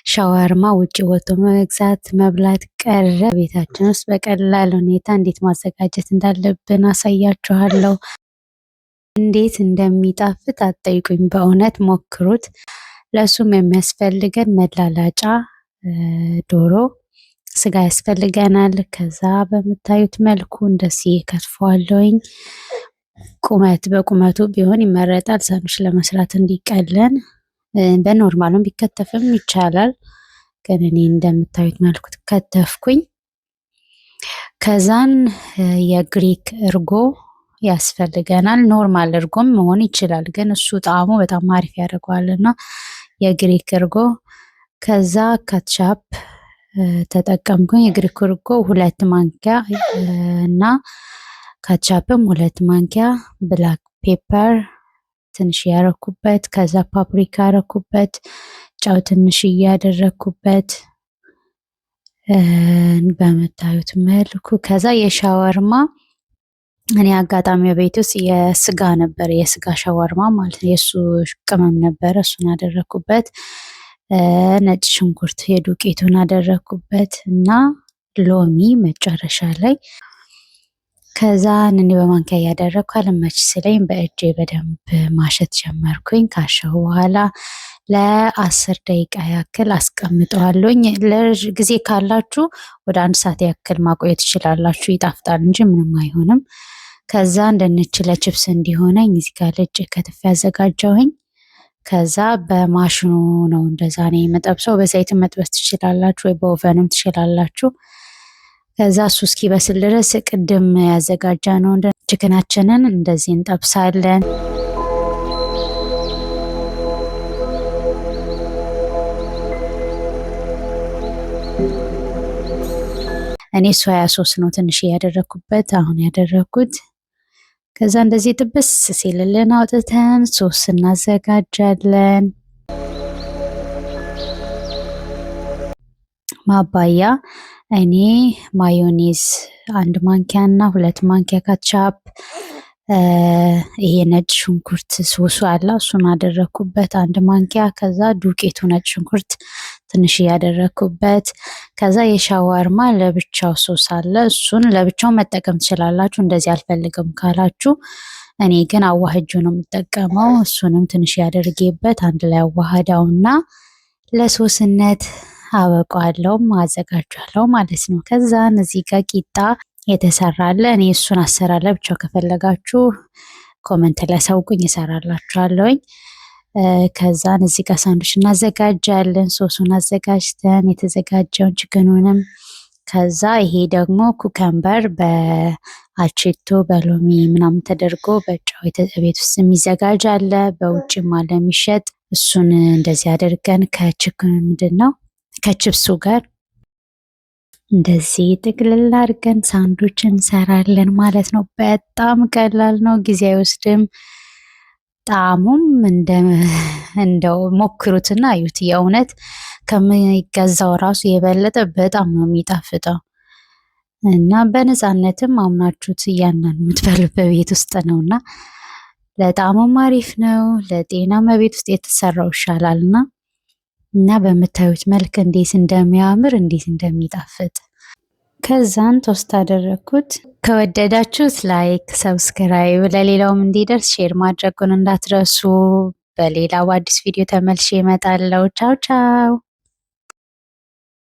ሻወርማ ውጭ ወጥቶ መግዛት መብላት ቀረ። ቤታችን ውስጥ በቀላል ሁኔታ እንዴት ማዘጋጀት እንዳለብን አሳያችኋለሁ። እንዴት እንደሚጣፍጥ አትጠይቁኝ፣ በእውነት ሞክሩት። ለእሱም የሚያስፈልገን መላላጫ ዶሮ ስጋ ያስፈልገናል። ከዛ በምታዩት መልኩ እንደዚህ ከትፈዋለሁኝ። ቁመት በቁመቱ ቢሆን ይመረጣል፣ ሳንዱች ለመስራት እንዲቀለን። በ normal ኡም ቢከተፍም ይቻላል፣ ግን እኔ እንደምታዩት መልኩ ከተፍኩኝ። ከዛን የግሪክ እርጎ ያስፈልገናል። Normal እርጎም መሆን ይችላል፣ ግን እሱ ጣዕሙ በጣም አሪፍ ያደርገዋል እና የግሪክ እርጎ ከዛ ካትቻፕ ተጠቀምኩኝ። የግሪክ እርጎ 2 ማንኪያ እና ካቻፕም 2 ማንኪያ፣ black pepper ትንሽ ያረኩበት፣ ከዛ ፓፕሪካ ያረኩበት፣ ጨው ትንሽ እያደረኩበት በምታዩት መልኩ። ከዛ የሻወርማ እኔ አጋጣሚ ቤት ውስጥ የስጋ ነበር፣ የስጋ ሻወርማ ማለት ነው። የእሱ ቅመም ነበረ፣ እሱን አደረኩበት። ነጭ ሽንኩርት የዱቄቱን አደረኩበት እና ሎሚ መጨረሻ ላይ። ከዛ እኔ በማንኪያ እያደረግኩ አልመች ስለኝ በእጄ በደንብ ማሸት ጀመርኩኝ። ካሸሁ በኋላ ለ10 ደቂቃ ያክል አስቀምጠዋለሁኝ። ጊዜ ካላችሁ ወደ አንድ ሰዓት ያክል ማቆየት ትችላላችሁ። ይጣፍጣል እንጂ ምንም አይሆንም። ከዛ ድንች ለችፕስ እንዲሆነኝ እዚህ ጋር ልጬ ከትፌ ያዘጋጀሁኝ። ከዛ በማሽኑ ነው እንደዛ ነው የምጠብሰው። በዘይትም መጥበስ ትችላላችሁ ወይ በ oven ም ትችላላችሁ። ከዛ እሱ እስኪበስል ድረስ ቅድም ያዘጋጀነውን chicken ኣችንን እንደዚህ እንጠብሳለን። እኔ soya sauce ነው ትንሽ ያደረኩበት አሁን ያደረኩት። ከዛ እንደዚህ ጥብስ ሲልልን አውጥተን ሶስ እናዘጋጃለን። ማባያ እኔ ማዮኔዝ 1 ማንኪያ እና 2 ማንኪያ ካቻፕ፣ ይሄ ነጭ ሽንኩርት ሶሱ አለ፣ እሱን አደረኩበት 1 ማንኪያ። ከዛ ዱቄቱ ነጭ ሽንኩርት ትንሽ እያደረኩበት። ከዛ የሻዋርማ ለብቻው ሶስ አለ፣ እሱን ለብቻው መጠቀም ትችላላችሁ። እንደዚህ አልፈልግም ካላችሁ፣ እኔ ግን አዋህጄ ነው የምጠቀመው። እሱንም ትንሽ ያደርጌበት አንድ ላይ አዋህዳውና ለሶስነት አበቃዋለሁ፣ አዘጋጃለሁ ማለት ነው። ከዛ እዚህ ጋር ቂጣ የተሰራ አለ። እኔ እሱን አሰራር ለብቻው ከፈለጋችሁ comment ላይ አሳውቁኝ፣ እሰራላችኋለሁኝ። ከዛን እዚህ ጋር ሳንዱች እናዘጋጃለን። ሶሱን አዘጋጅተን የተዘጋጀውን chicken ኑንም፣ ከዛ ይሄ ደግሞ cucumber በአቼቶ በሎሚ ምናምን ተደርጎ በጨው ቤት ውስጥ የሚዘጋጅ አለ፣ በውጭም አለ የሚሸጥ። እሱን እንደዚህ አድርገን ከ chicken ኑ ምንድን ነው ከችፕሱ ጋር እንደዚህ ጥቅልል አድርገን ሳንዱች እንሰራለን ማለት ነው። በጣም ቀላል ነው፣ ጊዜ አይወስድም። ጣዕሙም እንደው ሞክሩትና አዩት። የእውነት ከሚገዛው ራሱ የበለጠ በጣም ነው የሚጣፍጠው እና በነፃነትም አምናችሁት እያንዳንዱ የምትበሉት በቤት ውስጥ ነውና ለጣዕሙም አሪፍ ነው፣ ለጤናም በቤት ውስጥ የተሰራው ይሻላልና እና በምታዩት መልክ እንዴት እንደሚያምር፣ እንዴት እንደሚጣፍጥ። ከዛን toast አደረግኩት። ከወደዳችሁት like፣ subscribe፣ ለሌላውም እንዲደርስ share ማድረጉን እንዳትረሱ። በሌላው አዲስ ቪዲዮ ተመልሼ እመጣለሁ። ቻው ቻው።